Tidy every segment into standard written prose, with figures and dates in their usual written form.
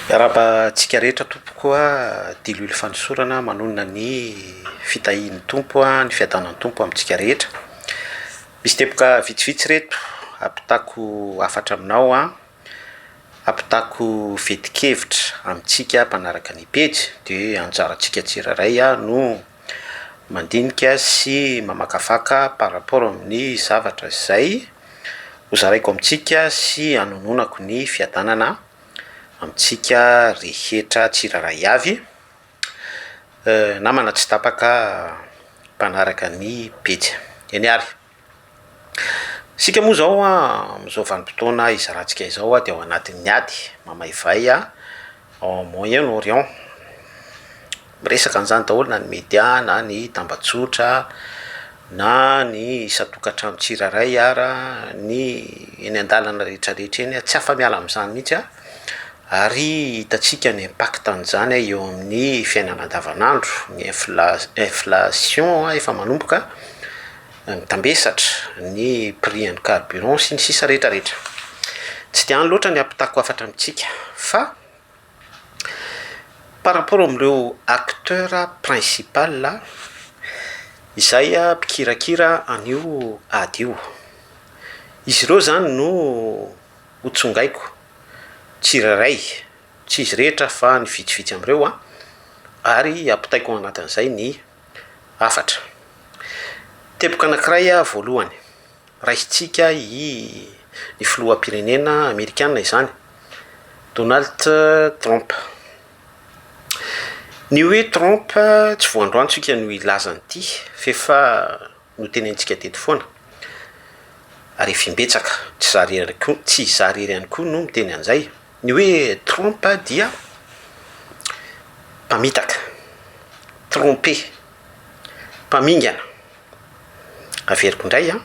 Miarahaba antsika rehetra tompoko a, diloilo fanosorana manonona ny fitahian'ny Tompo a, ny fiadanan'ny Tompo amintsika rehetra. Misy teboka vitsivitsy reto ampitako hafatra aminao a, ampitako vetin-kevitra amintsika mpanaraka ny pejy de anjarantsika tsirairay no mandinika sy mamakafaka par rapport amin'ny zavatra izay hozaraiko amintsika sy hanononako ny fiadanana amintsika rehetra tsirairay avy. Namana tsy tapaka mpanaraka ny pejy. Eny ary. Isika moa izao amin'izao vanim-potoana izarantsika izao dia ao anatin'ny ady mamaivay ao Moyen Orient. Miresaka an'izany daholo na ny media na ny tambajotra na ny isan-tokantrano tsirairay ara, ny eny an-dalana rehetrarehetra eny, tsy afa-miala amin'izany mihitsy ary hitantsika ny impact an'izany eo amin'ny fiainana andavanandro, ny infla- inflation efa manomboka mitambesatra, ny prix an'ny carburant sy ny sisa rehetrarehetra. Tsy dia any loatra ny ampitako hafatra amintsika fa par rapport amin'ireo acteur principal izay mpikirakira an'io ady io, izy ireo zany no ho tsongaiko tsirairay, tsy izy rehetra fa ny vitsivitsy amin'ireo an, ary ampitaiko ao anatin'izay ny hafatra. Teboka anankiray voalohany, raisintsika i ny filoham-pirenena amerikana izany, Donald Trump. Ny hoe Trump tsy vao androany tsika no hilaza an'ity f'efa notenenintsika teto foana ary efa imbetsaka, tsy za irery koa tsy za irery ihany koa no miteny an'izay. Ny hoe Trump dia mpamitaka, tromper, mpamingana. Averiko indray an,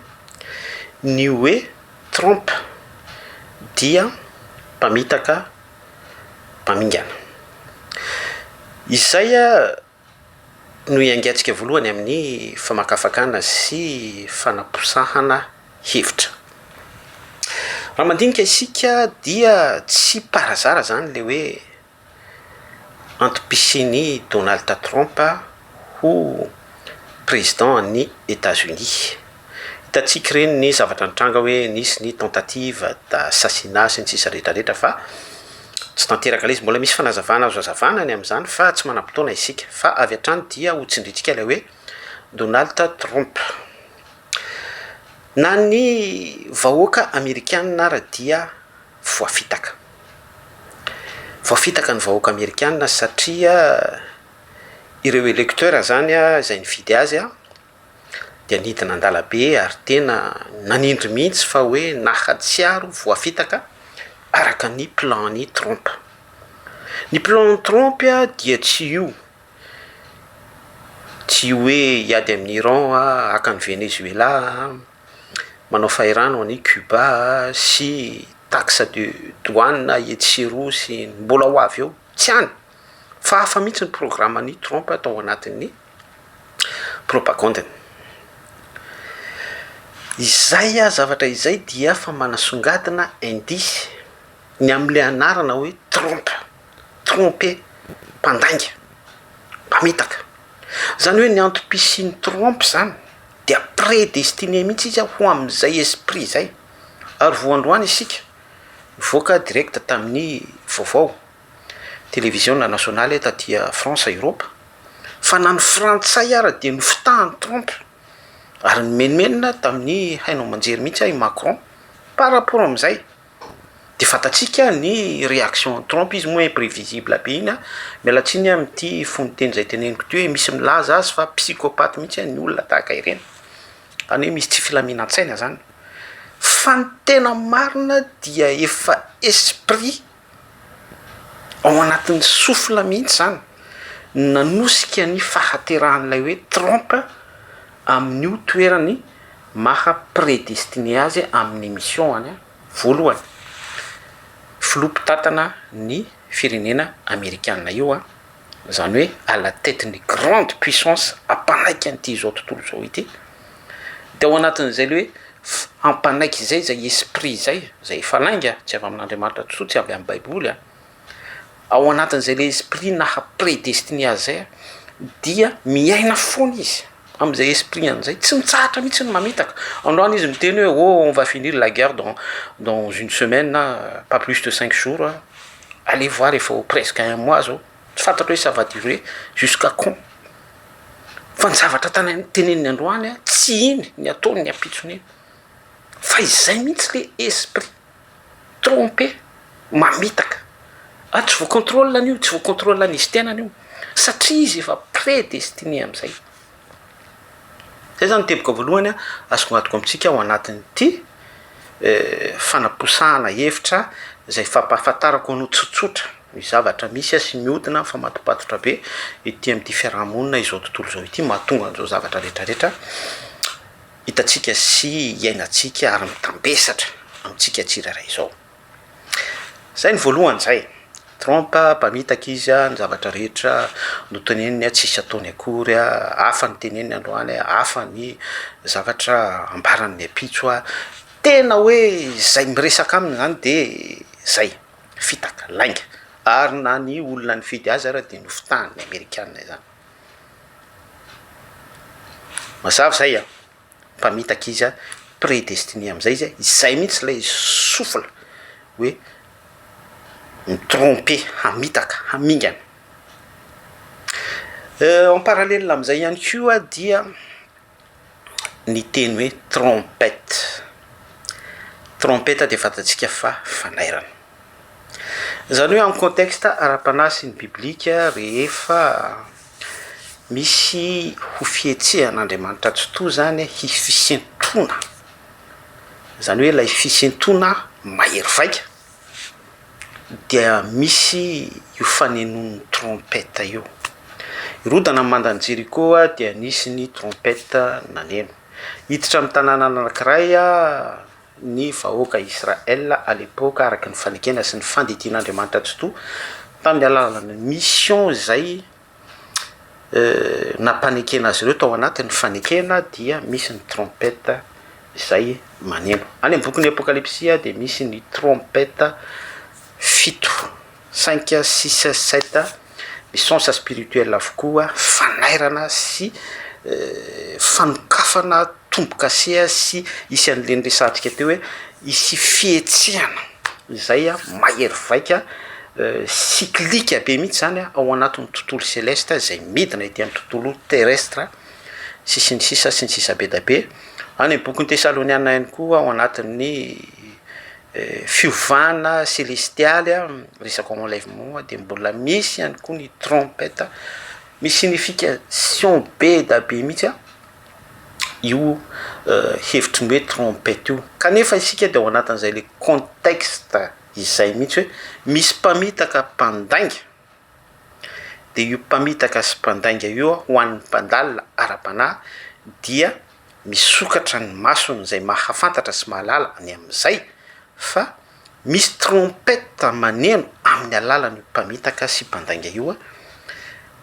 ny hoe Trump dia mpamitaka, mpamingana. Izay no hiaingantsika voalohany amin'ny famakafakana sy fanaposahana hevitra. Raha mandinika isika dia tsy par hasard zany le hoe antom-pisian'i Donald Trump ho président an'i Etats-Unis. Hitantsika ireny ny zavatra nitranga hoe nisy ny tentative d'assassinat sy ny sisa rehetrarehetra fa tsy tanteraka ilay izy. Mbola misy fanazavana azo hazavana ny amin'izany fa tsy manam-potoana isika fa avy hatrany dia ho tsindrintsika ilay hoe Donald Trump. Na ny vahoaka amerikanina ara dia voafitaka. Voafitaka ny vahoaka amerikanina satria ireo electeurs zany izay nifidy azy dia nidina an-dalabe ary tena nanindry mihitsy fa hoe nahatsiaro voafitaka araka ny plan-n'i Trump. Ny plan-n'i Trump dia tsy io, tsy io hoe hiady amin'i Iran, haka an'i Venezuela, manao fahirano an'i Cuba sy taxe de douane etsy sy eroa sy ny mbola ho avy eo, tsy any fa hafa mihitsy ny programan'i Trump tao anatin'ny propagandiny. Izay zavatra izay dia efa manasongadina indice ny amin'ilay anarana hoe Trump, tromper, mpandainga, mpamitaka. Izany hoe ny antom-pisian'i Trump izany dia prédestiné mihitsy izy ho amin'izay esprit izay, ary vao androany isika nivoaka direct tamin'ny vaovao televiziona nasionaly taty France Europe fa na ny frantsay ara dia nofitahan'i Trump ary nimenomenona tamin'ny haino aman-jery mihitsy i Macron par rapport amin'izay. De fantatsika ny réaction an'i Trump, izy moa imprévisible be iny an, miala tsiny amin'ity fononteny izay teneniko ity hoe misy milaza azy fa psychopathe mihitsy ny olona tahaka ireny, zany hoe misy tsy filaminan-tsaina zany, fa ny tena marina dia efa esprit ao anatin'ny souffle mihitsy zany no nanosika ny fahaterahan'ilay hoe Trump amin'io toerany maha prédestiné azy amin'ny mission-any voalohany, filoha mpitantana ny firenena amerikana io an, zany hoe à la tête ny grande puissance hampanaiky an'ity zao tontolo izao ity, de ao anatin'izay le hoe hampanaiky izay zay esprit zay, zay efa lainga tsy avy amin'Andriamanitra tosoa, tsy avy amin'ny baiboly an. Ao anatin'izay le esprit naha prédestiné azy zay dia miaina foana izy amin'izay esprit an'izay, tsy mitsahatra mihitsy ny mamitaka. Androany izy miteny hoe oh on va finir la guerre dans dans une semaine pas plus de cinq jours, allez voir efa ho presque un mois zao, tsy fantatro hoe ça va durer jusqu'à quand. Fa ny zavatra tana- teneniny androany a tsy iny ny ataony ny ampitsony iny, fa izay mihitsy le esprit tromper, mamitaka, ary tsy voa-contrôle an'io, tsy voa-contrôle an'izy tenany io, satria izy efa prédestiné am'izay. Zay zany teboka voalohany a asongadiko amintsika ao anatin'ity fanaposahana hevitra zay fampahafantarako anao tsotsotra ny zavatra misy sy mihodina mifamatopatotra be ety amin'ity fiarahamonina izao tontolo izao ity, mahatonga an'izao zavatra rehetrarehetra hitantsika sy iainantsika ary mitambesatra amintsika tsirairay izao. Zay ny voalohany zay. Trump mpamitaka izy a, ny zavatra rehetra noteneniny tsisy ataony akory a, hafa ny teneniny androany, hafa ny zavatra ambarany ny ampitso a, tena hoe zay miresaka aminy zany de zay, fitaka, lainga, ary na ny olona nifidy azy ara de nofitahan'ny amerikanina izany. Mazava zay a, mpamitaka izy a, prédestiné am'izay izy a, izay mihitsy lay souffle hoe mi-tromper, hamitaka, hamingana. En parallèle am'izay ihany koa dia ny teny hoe trompette, trompette de fantatsika fa fanairana, zany hoe amy contexte ara-panahy sy ny biblika rehefa misy ho fihetsehan'Andriamanitra tsy toa zany hisy fisentoana, zany hoe lay fisentoana mahery vaika dia misy io fanenon'ny trompette io. Hirodana ny mandan'i Jeriko dia nisy ny trompette naneno. Hiditra amin'ny tanàna anankiray ny vahoaka Israel à l'époque araka ny fanekena sy ny fandidian'Andriamanitra tsitoha tamin'ny alalan'ny mission izay nampanekena azy ireo tao anatin'ny fanekena dia misy ny trompette izay maneno. Any amin'ny bokin'ny Apokalypsy dia misy ny trompette fito, cinq, six, sept, misy sens spirituel avokoa, fanairana sy fanokafana tombo-kase sy hisy an'le niresahantsika teo hoe hisy fihetsehana izay mahery vaika cyclique be mihitsy zany ao anatin'ny tontolo céleste izay midina ety amin'ny tontolo terrestre sy sy ny sisa sy ny sisa be da be. Any amin'ny bokin'ny Tesaloniana ihany koa ao anatin'ny fiovana selestialy resaka enlèvement dia mbola misy ihany koa ny trompette, misy signification be da be mihitsy io hevitry ny hoe trompette io, kanefa isika de ao anatin'izay le contexte izay mihitsy hoe misy mpamitaka mpandainga, de io mpamitaka sy mpandainga io ho an'ny mpandalina ara-panahy dia misokatra ny masony zay mahafantatra sy mahalala ny amin'izay fa misy trompette maneno amin'ny alalan'io mpamitaka sy mpandainga io a,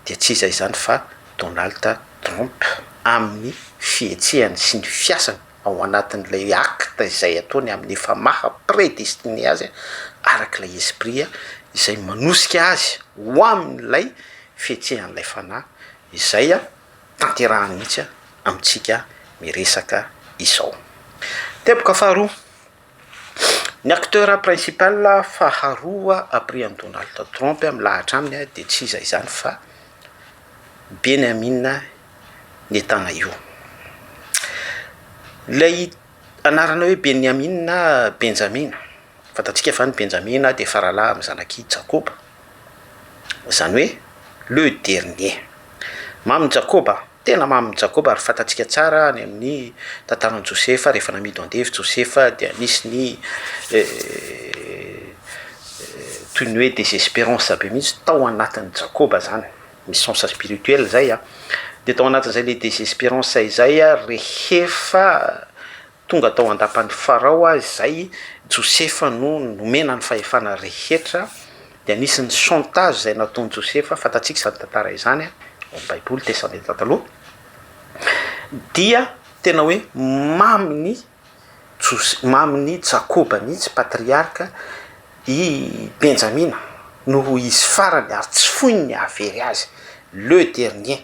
dia tsy iza izany fa Donald Trump amin'ny fihetsehany sy ny fiasany ao anatin'ilay acte izay ataony amin'ny efa maha prédestiné azy arak'ilay esprit izay manosika azy ho amin'ilay fihetsehan'ilay fanahy izay tanterahany mihitsy amintsika miresaka izao. Teboka faharoa, ny acteur principal faharoa après an'i Donald Trump milahatra aminy dia tsy iza izany fa Benjamin Netanyahu. Ilay anarana hoe Benjamin na Benjamina, fantatsika fa ny Benjamina dia faralahy amin'ny zanak'i Jakoba, izany hoe le dernier. Mamin'i Jakoba, tena mamin'i Jakoba ary fantatsika tsara any amin'ny tantaran'i Josefa rehefa namidy andevo Josefa dia nisy ny toy ny hoe désespérance be mihitsy tao anatin'i Jakoba zany, misy sens spirituel zay a, de tao anatin'izay le désespérance izay a rehefa tonga tao an-dapan'i Farao izay Josefa no nomena ny fahefana rehetra dia nisy ny chantage izay nataon'i Josefa, fantatsika izany tantara izany ao amin'ny baiboly testamenta taloha, dia tena hoe mamin'i Jos- mamin'i Jakoba mihitsy patriarka i Benjamina. Noho izy farany ary tsy foiny ny hahavery azy, le dernier,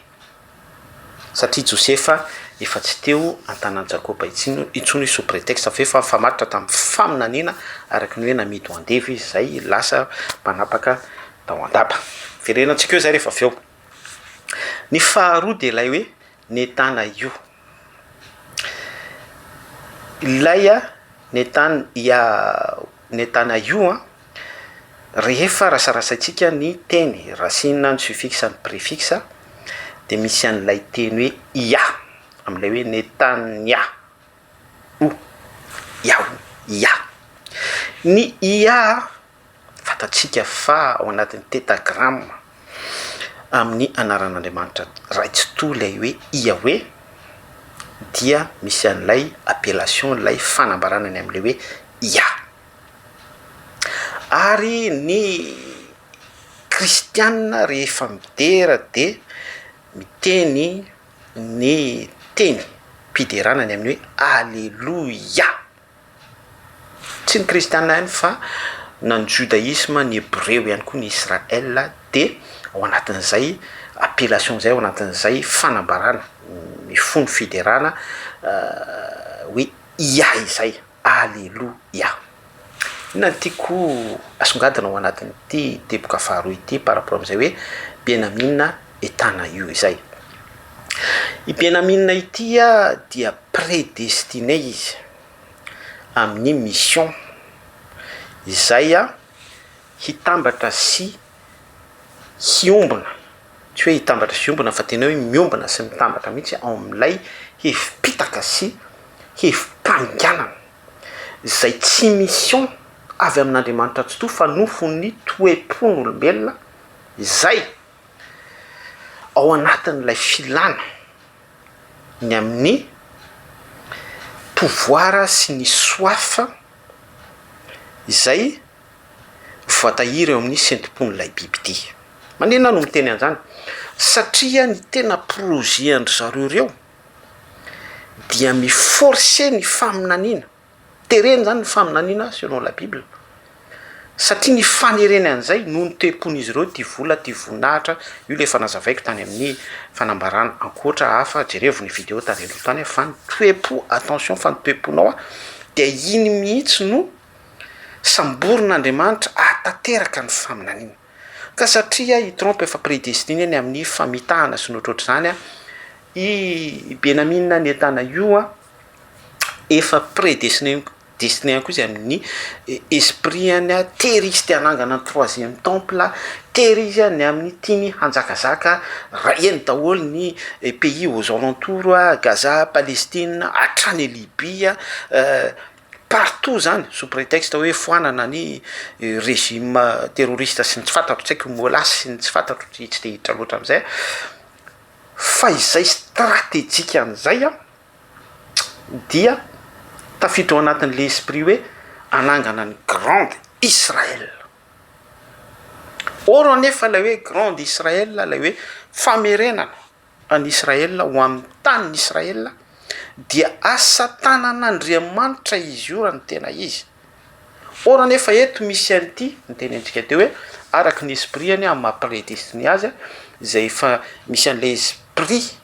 satria Josefa efa tsy teo an-tanan'i Jakoba intsony izy sous prétexte fa efa nifamatotra tamin'ny faminaniana araka ny hoe namidy ho andevo izy izay lasa mpanapaka tao an-dapa. Verenantsika eo izay rehefa avy eo. Ny faharoa dia ilay hoe Netana io. Ilay Netan Netana io an, rehefa rasarasaintsika ny teny, racine, ny suffixe, ny préfixe dia misy an'ilay teny hoe ia amin'ilay hoe Netania o, ia o, ia. Ny ia Fantatsika fa ao anatin'ny tetagrama amin'ny anaran'Andriamanitra Ray Tsitoha ilay hoe Yahweh dia misy an'ilay appellation, ilay fanambarana ny amin'ilay hoe Yah. Ary ny kristiana rehefa midera dia miteny ny teny mpiderana ny amin'ny hoe Aleloia. Tsy ny kristiana ihany fa na ny judaisme, ny hebreo ihany koa, ny Israel dia ao anatin'izay appellation izay, ao anatin'izay fanambarana mifono fiderana hoe Iah izay, Aleloia. Inona no tiako asongadina ao anatin'ity teboka faharoa ity par rapport amin'izay hoe Benamina Etana io izay. I Benamina ity dia prédestiné izy amin'ny mission izay hitambatra sy hiombona, tsy hoe hitambatra sy hiombona fa tena hoe miombona sy mitambatra mihitsy ao amin'ilay hevi-pitaka sy hevi-panginganana izay tsy mission avy amin'Andriamanitra Tsitoha fa nofon'ny toe-pon'olombelona izay ao anatin'ilay filana ny amin'ny pouvoir sy ny soif izay voatahiry eo amin'ny sentom-pon'ilay bibidia. Maninona aho no miteny an'izany? Satria ny tena projet an-dry zareo ireo dia mi-forcer ny faminaniana. Terena izany ny faminaniana selon la bible, satria ny fanerena an'izay noho ny toe-pon'izy ireo tia vola, tia voninahitra, io ilay efa nazavaiko tany amin'ny fanambarana ankoatra hafa, jerevo ny video tany aloha tany fa ny toe-po, attention fa ny toe-ponao an, dia iny mihitsy no samborin'Andriamanitra ahatanteraka ny faminaniana. Ka satria i Trump efa predestiné ny amin'ny famitahana sy ny ohatrohatr'izany an, i Benamina Netanyahu an, efa predestiné destiné ihany koa izy amin'ny esprit-ny tery izy te hanangana ny troisième temple, tery izy ny amin'ny tiany hanjakazaka raha eny daholo ny pays aux alentours, Gaza, Palestine, hatrany Libye, partout zany sous prétexte hoe foanana ny régime terroriste sy ny tsy fantatro tsy haiko molas sy ny tsy fantatro tsy de hiditra loatra am'zay fa izay stratejika an'izay an. dia tafiditra ao anatin'le esprit hoe hanangana ny grande Israël. Or anefa ilay hoe grande Israël, ilay hoe famerenana an'i Israël ho amin'ny tanin'i Israël dia asa tanan'Andriamanitra izy io raha ny tena izy. Or anefa eto misy an'ity notenenintsika teo hoe araka ny esprit-ny amin'ny maha predestiné azy izay efa misy an'ilay esprit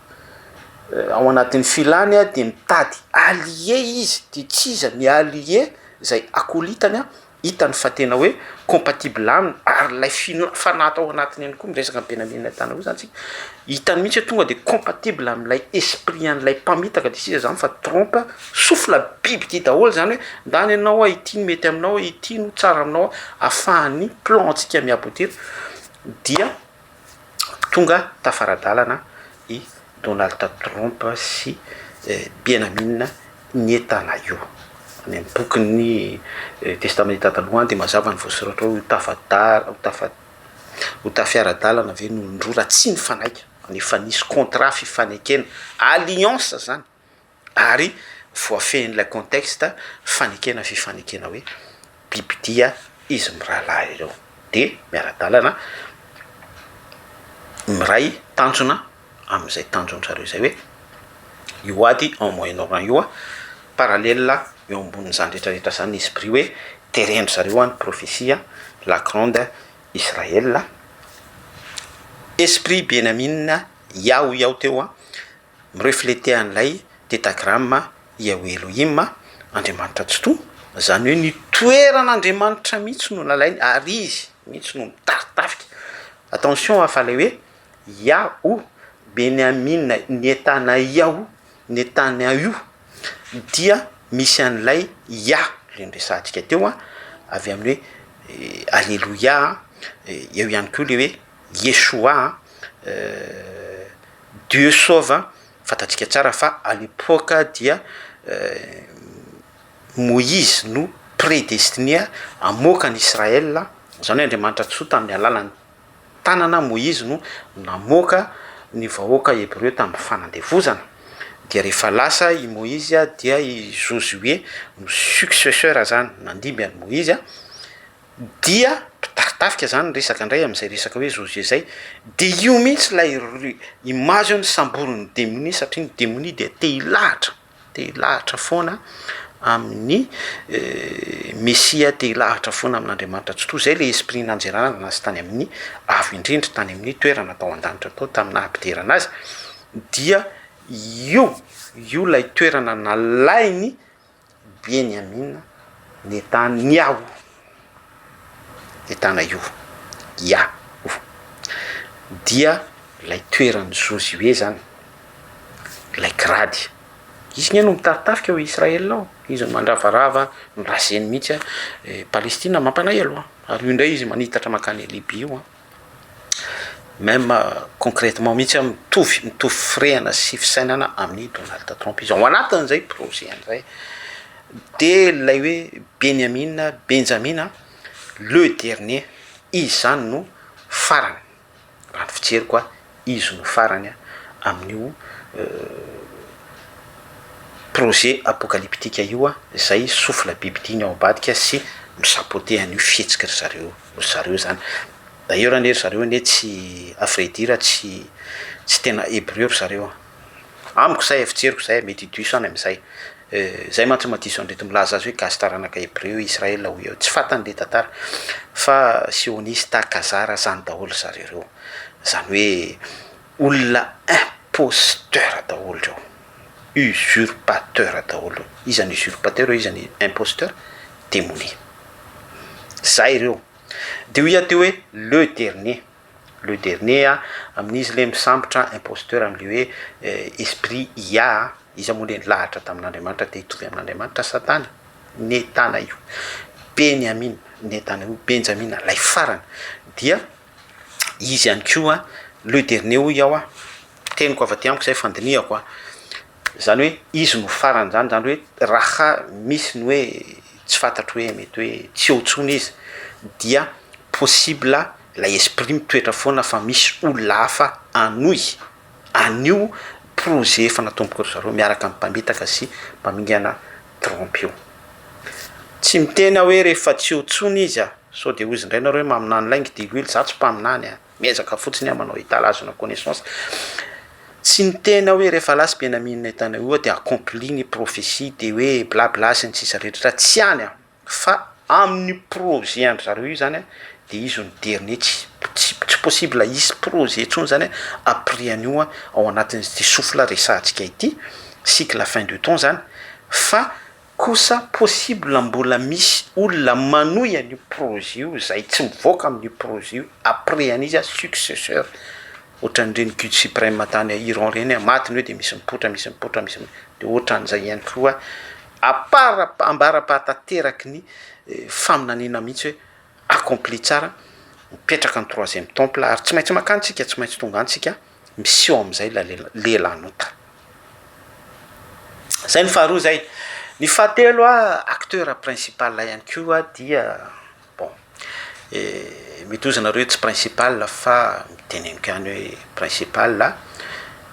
ao anatin'ny filany dia mitady allié izy dia tsy iza ny allié izay akolitany hitany fa tena hoe compatible aminy ary ilay fina- fanahy tao anatiny ihany koa miresaka amin'i Benamina Tana koa zany tsika, hitany mihitsy hoe tonga de compatible amin'ilay esprit an'ilay mpamitaka de sisa zany fa trompe souffle biby dia daholo zany hoe ndany ianao a ity no mety aminao, ity no tsara aminao ahafahan'ny plan-tsika mi-aboutir dia tonga tafara-dalana i Donald Trump sy Benamina Netanyahu. Any amin'ny bokin'ny Testamenta Taloha any dia mazava ny voasoratra hoe ho tafada- ho tafa- ho tafiara-dalana ve ny olon-droa raha tsy nifanaiky, efa nisy contrat fifanekena, alliance zany. ary voafehin'ilay contexte fanekena fifanekena hoe bibidia izy mirahalahy ireo de miara-dalana miray tanjona amin'izay tanjon-dry zareo izay hoe io ady en moyen orient io parallèle eo ambonin'izany rehetra rehetra izany ny esprit hoe teren-dry zareo ny profesia la grande. Israel, esprit Benjamina Yah hoy aho teo an, mi-refleter an'ilay tetagramme Yahweh Elohim, Andriamanitra Tsitoha, izany hoe ny toeran'Andriamanitra mihitsy no nalainy ary izy mihitsy no mitari-tafika. Attention fa ilay hoe Yahoo Benjamina Netanyahu, Netanyahu dia misy an'ilay Yah ilay noresahantsika teo an, avy amin'ny hoe Aleloia an, eo ihany koa ilay hoe Yeshua an, Dieu sauve an, fantatsika tsara fa à l'époque dia Moïse no prédestiné hamoaka an'i Israël, izany hoe Andriamanitra Tsitoha tamin'ny alalan'ny tanana Moizy no namoaka ny vahoaka hebreo tamin'ny fanandevozana, dia rehefa lasa i Moizy dia i Josué no successeur zany nandimby an'i Moizy, dia mpitari-tafika zany ny resaka indray amin'izay resaka hoe Josué zay, dia io mihitsy ilay image io nosamborin'ny demonia satria ny demonia dia te hilahatra. Te hilahatra foana amin'ny Mesia, te hilahatra foana amin'Andriamanitra Tsitoha. Izay ilay esprit nanjerana azy tany amin'ny Avo Indrindra, tany amin'ny toerana tao an-danitra tao tamin'ny naha mpiderana azy, dia io, io ilay toerana nalain'i Beniamina Netanyahu. Netanaio, Yahoo, dia ilay toeran'i Josué zany, ilay grady. Izy anie no mitari-tafika ao Israël ao, izy no mandravarava, mi-raser-ny mihitsy Palestina, mampalahelo an, ary io indray izy manitatra mankany Libye io an. Même concrètement mihitsy an, mitovy, mitovy firehana sy fisainana amin'i Donald Trump izy, ao anatin'izay projet-ny zay. De ilay hoe Beniamina, Benjamina, le dernier, izy zany no farany, raha ny fijeriko an, izy no farany amin'io projet apocalyptique io an, izay souffle bibidia ny ao ambadika sy mi-saboter an'io fihetsiky ry zareo. ry zareo zany, d'ailleurs anie ry zareo anie tsy à vrai dire tsy tsy tena hebreu ry zareo an, amiko zay e, fijeriko zay e, mety diso any am'zay, zay mantsy mahadiso an'ireto milaza azy hoe gasy taranaka hebreu Israel hoy aho, tsy fantany le tantara fa sionista, kazara zany daholo ry zareo reo, zany hoe olona imposteur daholo reo, usurpateur daholo reo, iza ny usurpateur iza ny imposteur? Demonia. Zay ireo. De hoy aho teo hoe le dernier, le dernier a, amin'izy le misambotra imposteur amle hoe esprit IA a, iza moa le nilahatra tamin'Andriamanitra te hitovy amin'Andriamanitra satana, Netana io, Beniamina, Netana io, Benjamina, lay farany dia izy ihany koa le dernier hoy aho a, teniko avy aty amiko zay fandinihako a, Zany hoe izy no farany zany, zany hoe raha misy ny hoe tsy fantatro hoe mety hoe tsy eo intsony izy dia possible ilay esprit mitoetra foana fa misy olona hafa hanohy an'io projet efa natomboky ry zareo miaraka amin'ny mpamitaka sy mpamingana Trump io. Tsy miteny aho hoe rehefa tsy eo intsony izy a, sao de hozy indray nareo hoe maminany lainga diloilo, za tsy mpaminany a. Miezaka fotsiny aho manao étalage na connaissance. Tsy niteny aho hoe rehefa lasa Benjamin Netanyahu dia accompli ny prophétie de hoe bla bla sy ny sisa rehetra, tsy any aho fa amin'ny projet an-dry zareo io zany de izy no dernier, tsy tsy tsy possible hisy projet intsony zany après an'io ao anatin'ity souffle resahantsika ity, cycle fin de temps zany fa Kosa possible mbola misy olona manohy an'io projet io izay tsy mivoaka amin'io projet io après an'izy a successeur ohatran'ireny guide supreme tany Iran ireny a maty ny hoe de misy mipoitra misy mipoitra misy de ohatran'izay ihany koa à part ambara-pahatanteraky ny faminaniana mihitsy hoe accompli tsara mipetraka ny troisième temple ary tsy maintsy makany tsika tsy maintsy tonga any tsika miseho amin'izay ilay lehilahin'ota. Zay ny faharoa zay. Ny fahatelo a, acteur principal ihany koa dia bon mety hozy nareo hoe tsy principal fa teneniko ihany hoe principal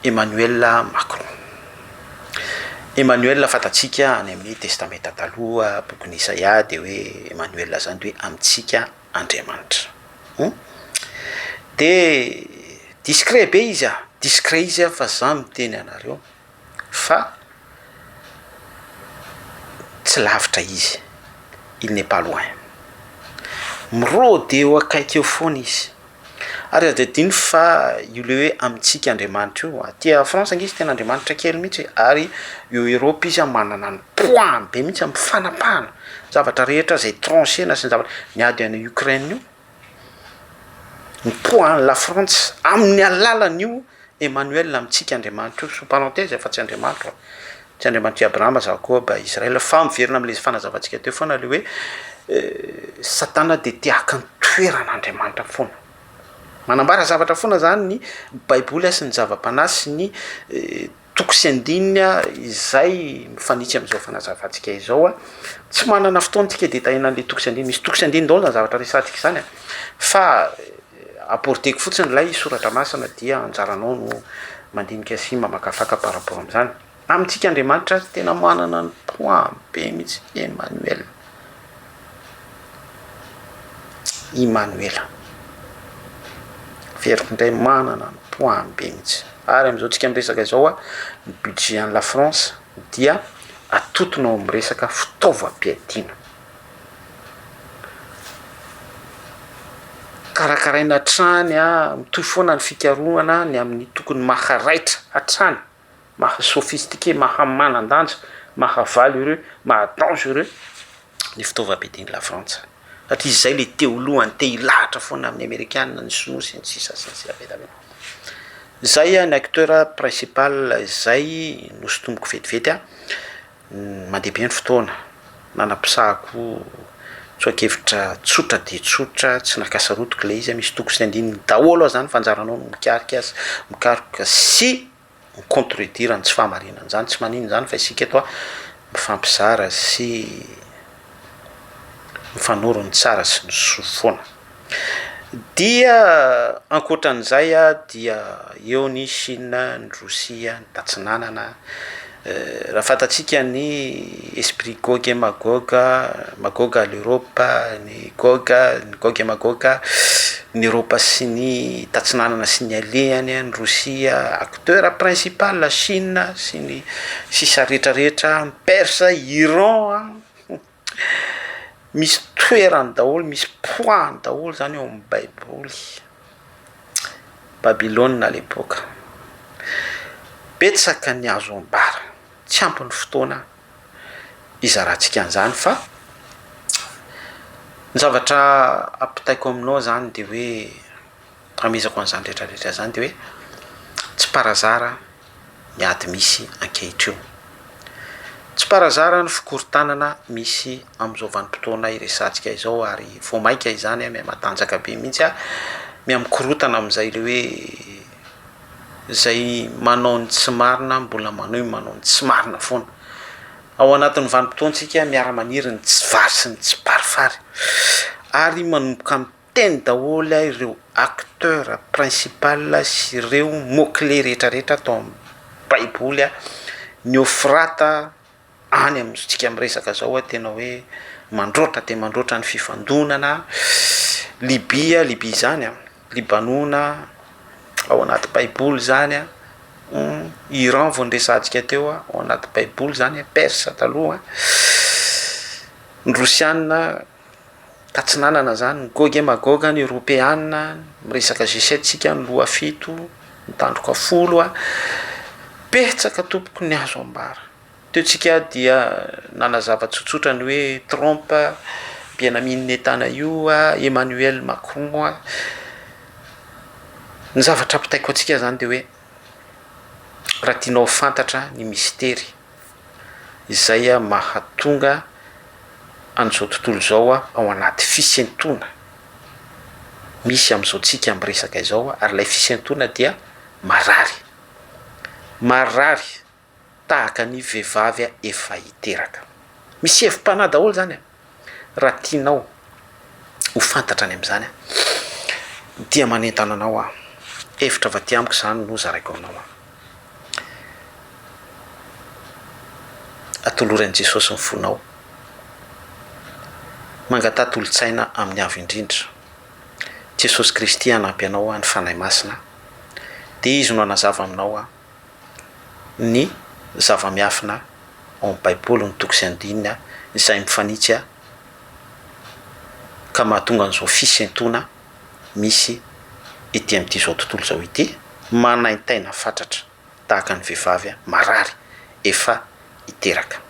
Emmanuel Macron. Emmanuel fantatsika any amin'ny testamenta taloha, bokin'i Isaia dia hoe Emmanuel zany dia hoe amintsika Andriamanitra. Hum. De discret be izy a, discret izy a fa za miteny anareo fa tsy lavitra izy, il n'est pas loin. Mirôde eo akaiky eo foana izy. Ary aza adino fa io le hoe amintsika Andriamanitra io, aty à France ange izy tena Andriamanitra kely mihitsy e, ary eo Europe izy manana ny poids-ny be mihitsy amin'ny fanapahana zavatra rehetra izay trancher-na sy ny zavatra, ny ady any Ukraine io, ny poids-n'i la Frantsa amin'ny alalan'io Emmanuel amintsika Andriamanitra io, sous parenthèse fa tsy Andriamanitro a, tsy Andriamanitr'i Abrahama, Jakoba, Israël, fa miverina amin'ilay fanazavantsika teo foana ilay hoe Satana dia te haka ny toeran'Andriamanitra foana. Manambara zavatra foana zany ny Baiboly sy ny zava-panahy sy ny toko sy andininy izay mifanitsy amin'izao fanazavantsika izao. Tsy manana fotoana tsika détailler-na an'ilay toko sy andininy, misy toko sy andininy daholo zany zavatra resahantsika izany fa apporter-ko fotsiny ilay soratra masina dia anjaranao no mandinika sy mamakafaka par rapport amin'izany. Amintsika Andriamanitra tena manana ny poids be mihitsy Emmanuel. Immanuela. Averiko indray manana ny poids be mihitsy. Ary amin'izao tsika miresaka izao a, ny budget an'i la France dia atotona ao amin'ny resaka fitaovam-piadiana. Karakaraina hatrany a, mitohy foana ny fikarohana ny amin'ny tokony maha raitra hatrany, maha sophistiqué, maha manan-danja, maha valeureux, maha dangereux ny fitaovam-piadian'i la Frantsa. Satria izay le te ho lohany, te hilahatra foana amin'ny amerikana, ny sinoa sy ny sisa sy ny sisa be dia be. Izay ny acteur principal izay nosintomiko vetivety a. Mandeha be ny fotoana, nanapisahako tsoa-kevitra tsotra dia tsotra, tsy nakasarotiko ilay izy, misy toko sy andininy daholo ao zany fa anjaranao no mikarika sy mikaroka sy mi-contredire ny tsy fahamarinan'izany, tsy maninona izany fa isika eto mifampizara sy mifanoro ny tsara sy ny soa foana. Dia ankoatran'izay dia eo ny Chine, ny Rosia, ny tatsinanana, raha fantatsika ny esprit Gog et Magog, Magog à l'Europe, ny Gog, ny Gog et Magog, ny Eropa sy ny tatsinanana sy ny alehany, ny Rosia acteur principal, Chine sy ny sisa rehetrarehetra, ny Perse, Iran. Misy toerany daholo, misy poids-ny daholo zany ao amin'ny baiboly. Babylone à l'époque. Betsaka ny azo ambara, tsy ampy ny fotoana hizarantsika an'izany fa ny zavatra ampitaiko aminao zany de hoe hamehezako an'izany rehetra rehetra zany de hoe tsy par hasard ny ady misy ankehitrio. Tsy par hasard ny fikorontanana misy amin'izao vanim-potoana iresahantsika izao ary vao mainka izany mihamatanjaka be mihitsy, mihamikorontana amin'izay ilay hoe izay manao ny tsy marina mbola manohy manao ny tsy marina foana. Ao anatin'ny vanim-potoantsika miara-maniry ny tsy vary sy ny tsiparifary ary manomboka Teny daholo ireo acteur principal sy ireo mot clé rehetra rehetra tao amin'ny baiboly ny Eofrata any amintsika miresaka zao tena hoe mandroatra dia mandroatra ny fifandonana, Libia, Libia zany an, Libanona ao anaty baiboly zany an, Iran vao niresahantsika teo ao anaty baiboly zany, Perse taloha, ny Rosiana. Tatsinanana zany, ny Gog et Magog, ny Eoropeana, miresaka G7 tsika, ny loha fito, ny tandroka folo a, betsaka tompoko ny azo ambara. Teo tsika dia nanazava tsotsotra ny hoe Trump, Benjamin Netanyahu, Emmanuel Macron. Ny zavatra ampitaiko antsika zany de hoe raha tianao ho fantatra ny mistery izay mahatonga an'izao tontolo izao ao anaty fisentoana misy amin'izao tsika miresaka izao ary ilay fisentoana dia marary, marary tahaka ny vehivavy efa hiteraka. Misy hevi-panahy daholo izany e! Raha tianao ho fantatra ny amin'izany dia manentana anao aho, hevitra avy aty amiko izany no zaraiko aminao. Atolory an'i Jesosy ny fonao. Mangataha tolo-tsaina amin'ny Avo Indrindra. Jesosy Kristy hanampy anao ny Fanahy Masina. Dia Izy no hanazava aminao ny zava-miafina ao amin'ny Baiboly, ny toko sy andininy izay mifanitsy. Ka mahatonga an'izao fisentoana misy ety amin'ity izao tontolo izao ity, manaintaina fatratra tahaka ny vehivavy marary efa hiteraka.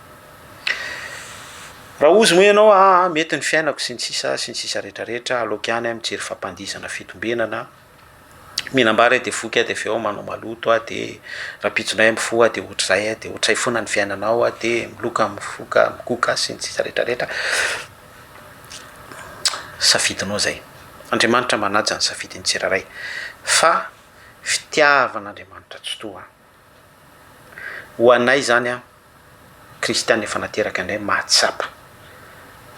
Raha hozy moa ianao, aa mety ny fiainako sy ny sisa sy ny sisa rehetra rehetra, aleoko ihany aho mijery fampandihizana fitombenana, mihinam-bary aho dia voky aho dia avy eo manao maloto aho dia rahampitso indray aho mifoha dia ohatr'izay aho dia ohatr'izay foana ny fiainanao aho dia miloka mifoka migoka sy ny sisa rehetra rehetra. Safidinao izay. Andriamanitra manaja ny safidin'ny tsirairay fa fitiavan'Andriamanitra tsitoha. Ho anay izany an, kristiana efa nateraka indray mahatsapa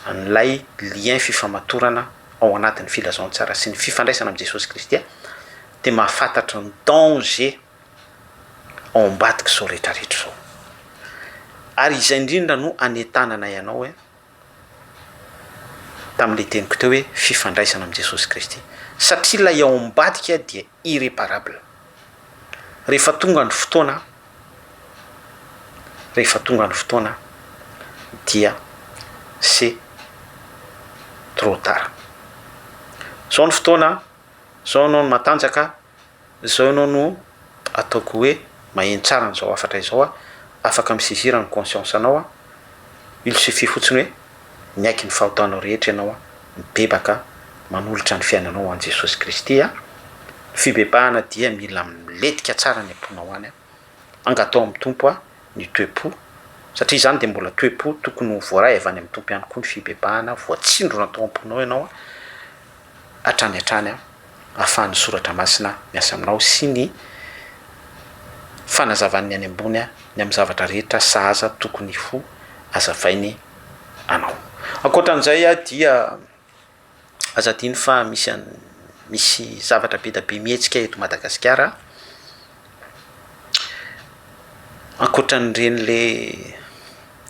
an'ilay lien fifamatorana ao anatin'ny filazantsara sy ny fifandraisana amin'i Jesosy Kristy dia mahafantatra ny danger ao ambadik'izao rehetrarehetra izao. Ary izay indrindra no anentananay anao hoe tamin'ilay teniko teo hoe fifandraisana amin'i Jesosy Kristy. Satria ilay ao ambadika dia irréparable. Rehefa tonga ny fotoana, rehefa tonga ny fotoana dia c'est trop tard. Zao ny fotoana, zao ianao no matanjaka, Izao ianao no ataoko hoe maheno tsara an'izao hafatra izao a, afaka mi-saisir ny conscience anao a, il suffit fotsiny hoe miaiky ny fahotanao rehetra ianao a, mibebaka, manolotra ny fiainanao ho an'i Jesosy Kristy a, ny fibebahana dia mila milentika tsara any am-ponao any a, angatao amin'ny Tompo a ny toe-po, satria izany dia mbola toe-po tokony ho voaray avy any amin'ny Tompo ihany koa ny fibebahana, voatsindrona tao am-ponao ianao a, hatrany hatrany ahafahan'ny soratra masina miasa aminao sy ny fanazavan'ny any ambony ny amin'ny zavatra rehetra sahaza tokony ho azavainy anao. Ankoatran'izay dia aza adino fa misy misy zavatra be dia be mihetsika eto Madagasikara ankoatran'ireny le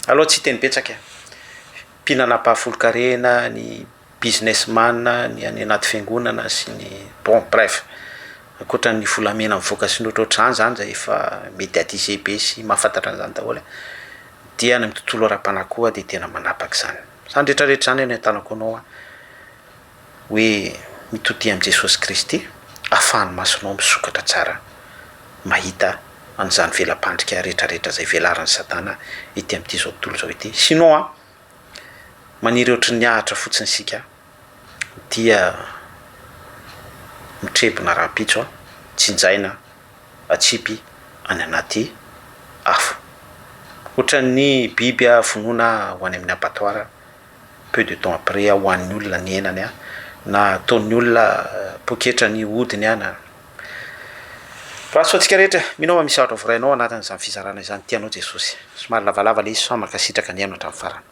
aleo tsy hiteny betsaka e, mpihinana ampahafolon-karena, ny business man, ny any anaty fiangonana sy ny bon bref ankoatran'ny volamena mivoaka sy ny ohatrohatr'izany zany zay efa mediatisé be sy mahafantatra an'izany daholo dia any amin'ny tontolo ara-panahy koa dia tena manapaka izany. Izany rehetra rehetra izany no ahitanako anao hoe mitodia amin'i Jesosy Kristy ahafahan'ny masonao misokatra tsara mahita an'izany vela-pandrika rehetra rehetra izay velaran'i satana ety amin'ity izao tontolo izao ity. Sinon an, maniry ohatry ny ahitra fotsiny isika dia mitrebona rahampitso an, tsinjaina atsipy any anaty afo. Ohatran'ny biby vonoina ho any amin'ny abattoir peu de temps après hohanin'ny olona ny henany na ataon'ny olona poketra ny hodiny na. Raha soa antsika rehetra, mino aho fa misy zavatra voarainao anatin'izany fizarana izany, tianao Jesosy. Somary lavalava ilay izy fa mankasitraka nihaino hatramin'ny farany.